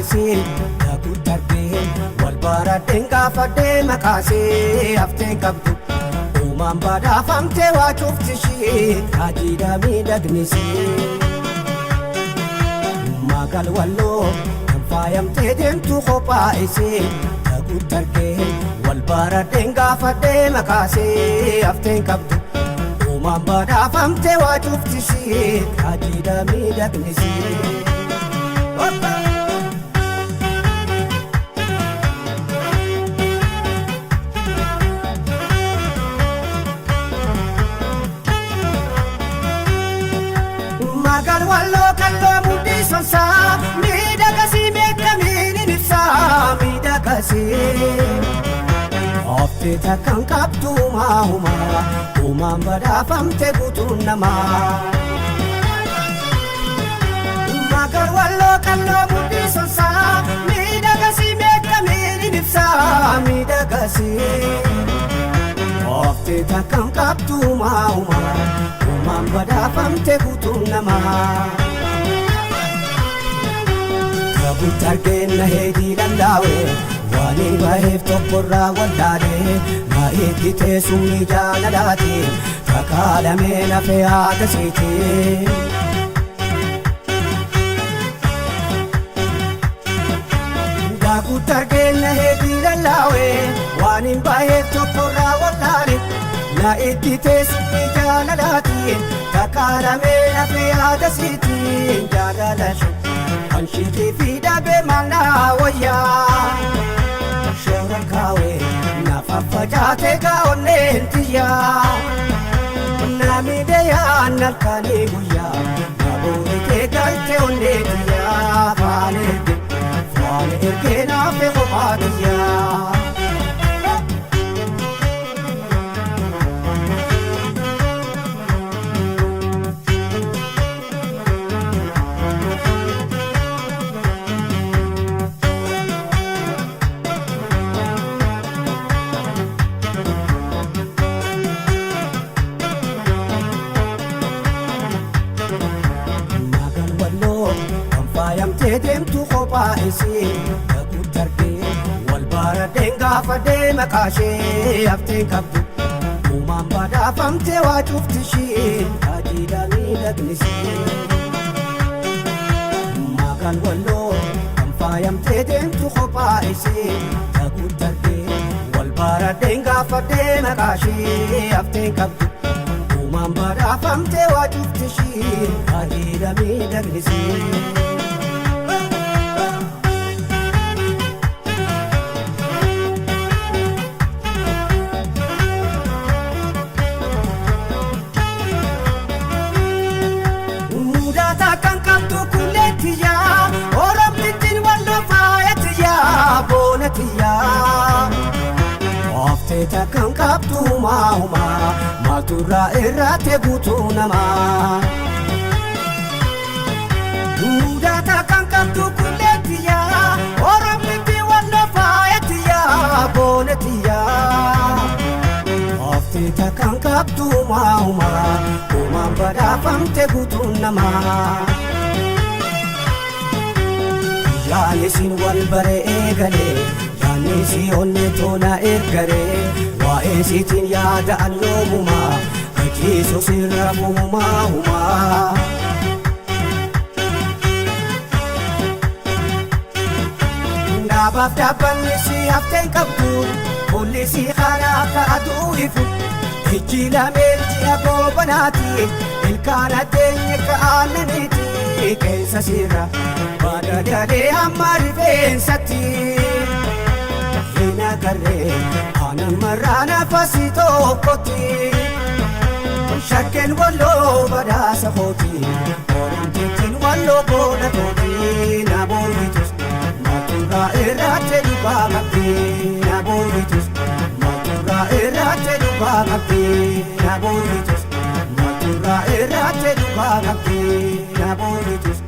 isii daakuu darbee wal baradheen gaafadhee maqaasee haftee qabdu. Uumaan badhaafamtee waa cufti ishee raajiidha miidhagnisee. Magal walloo kan faayamtee deemtu kophaa isee daakuu darbee wal baradheen gaafadhee maqaasee haftee qabdu. Uumaan badhaafamtee waa cufti ishee raajiidha miidhagnisee. Magal walloo kalloo mudhii sonsaa miidhagasii beekamiin hin ibsaa miidhagasii. Oftee takkan qabdu uumaa uumaan badhaafamte guutuun namaa. Magal walloo kalloo mudhii sonsaa miidhagasii beekamiin hin ibsaa miidhagasii. Oftee takkan qabdu uumaa uumaan badhaafamte guutuun namaa. Kabutti argeenna heedii lallaawee waan hin baheef tokkorraa wallaalee na eeggitee summii jaalalaatiin kakaalamee lafee haadha seetee. Daakutti argeenna heedii lallaawee waan hin baheef tokkorraa wallaalee na eeggitee summii jaalalaatiin kakaalamee lafee haadha seetiin jaalala shee. Anshiitii fi dhabee maalaa wayyaa shoora kaawee nafa facaatee kaa'onneen tiyyaa namni yaan halkanii guyyaa naboonitee galtee onnee tiyyaa faana ergee faana ergee naafee kophaa tiyyaa. Magal walloo kan faayamtee deemtu kophaa isii kakuu darbee wal baradheen gaafadhee maqaa ishee haftee qabdu. Uumaan badhaafamtee waa cufti ishee raajiidha miidhagnisee. Magal walloo kan faayamtee deemtu kophaa isii kakuu darbee wal baradheen gaafadhee maqaa ishee haftee qabdu. Uumaan badhaafamtee waa cufti ishee raajiidha miidhagnisee. Mudata kan qabdu kuleetiyyaa Oromtittiin walloo faayatiyyaa boonatiyyaa. Oftee takkan qabdu uumaa uumaa maalturraa irratti guutuu namaa. Mudata kan qabdu kuleetiyyaa Oromtittiin walloo faayatiyyaa boonatiyyaa. Oftee takkan qabdu uumaa uumaa uumaan badhaafamte guutuun namaa. Yaani isin wal bare eegalee yaanni si onne tola ergaree waa'ee sitiin yaada an yoomumaa gachiisu sirra fuhumaa humaa. Dhaabaaf dhaabbanni si hafteen qabdu fuulli si kana akka aduu ifu ijji lameen ji'a goobanaati ilkaan addeenye ka aannaniiti qeensa sirra badadalee hamma rifeensatti. Hin agarree aannan marraa nafasi tokkotti shakkeen walloo badhaasa kooti oromtittiin walloo goona kooti na boonitus maalturraa irratti dhugaa qabdi na boonitus maalturraa irratti dhugaa qabdi na boonitus maalturraa irratti dhugaa qabdi na boonitus.